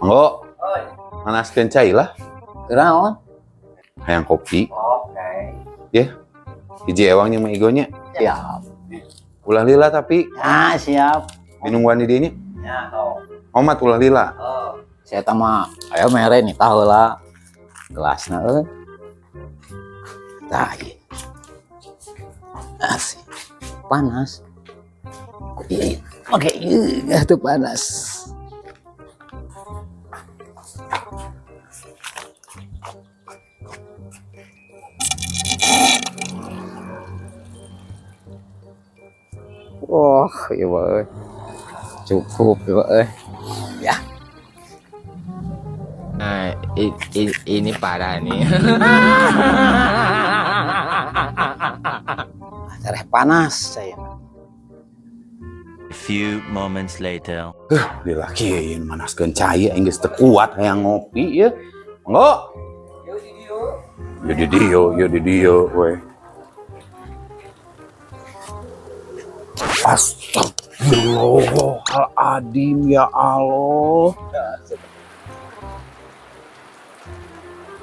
Manggo. Manaskeun cai lah. Kunaon? Hayang kopi. Oke. Ya. Hiji ewang nya mah igonya. Siap. Ulah lila tapi Ya, siap. Minum wani dieu nya. Ya, oh. Omat ulah lila. Oh. Saya mah aya mere nih tahu lah. Gelasna euy. Tah ieu. Asik. Panas. Kok ieu make ieu tuh panas. Wah, iya euy. Cukup ya euy. Ya. Nah, ini parah nih. Tereh panas saya. A few moments later. Lila kieu manaskeun cai aing geus teu kuat hayang ngopi ya. Manggo. Ya di dieu, ya di dieu we. Astagfirullahaladzim, ya Allah.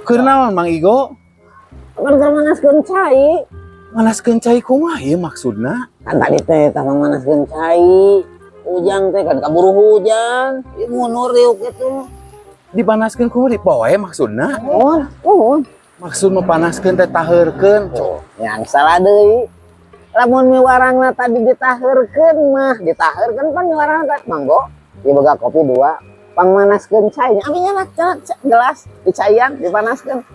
Keur naon, Mang Igo? Kan keur manaskeun cai. Manaskeun cai kumaha ieu maksudna? Kan tadi teh tah manaskeun cai. Ujang teh kan kaburu hujan. Ieu mundur diuk itu. Dipanaskeun kumaha dipoe maksudna? Oh, oh. Maksud mepanaskeun teh taheurkeun. Yang salah deui. Lamun miwarangna tadi ditaheurkeun mah, ditaheurkeun pan miwarangna teh manggo. Ieu boga kopi dua, pangmanaskeun cai. Abi nya gelas dicaian dipanaskeun.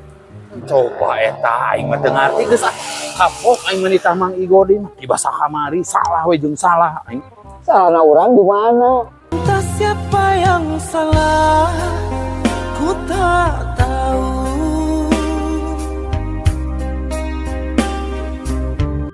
Coba eta aing mah teu ngarti geus ah. Kapok aing mah nitah Mang Igo deui mah. Dibasa kamari salah we jeung salah aing. Salahna urang di mana? Entah siapa yang salah, ku tak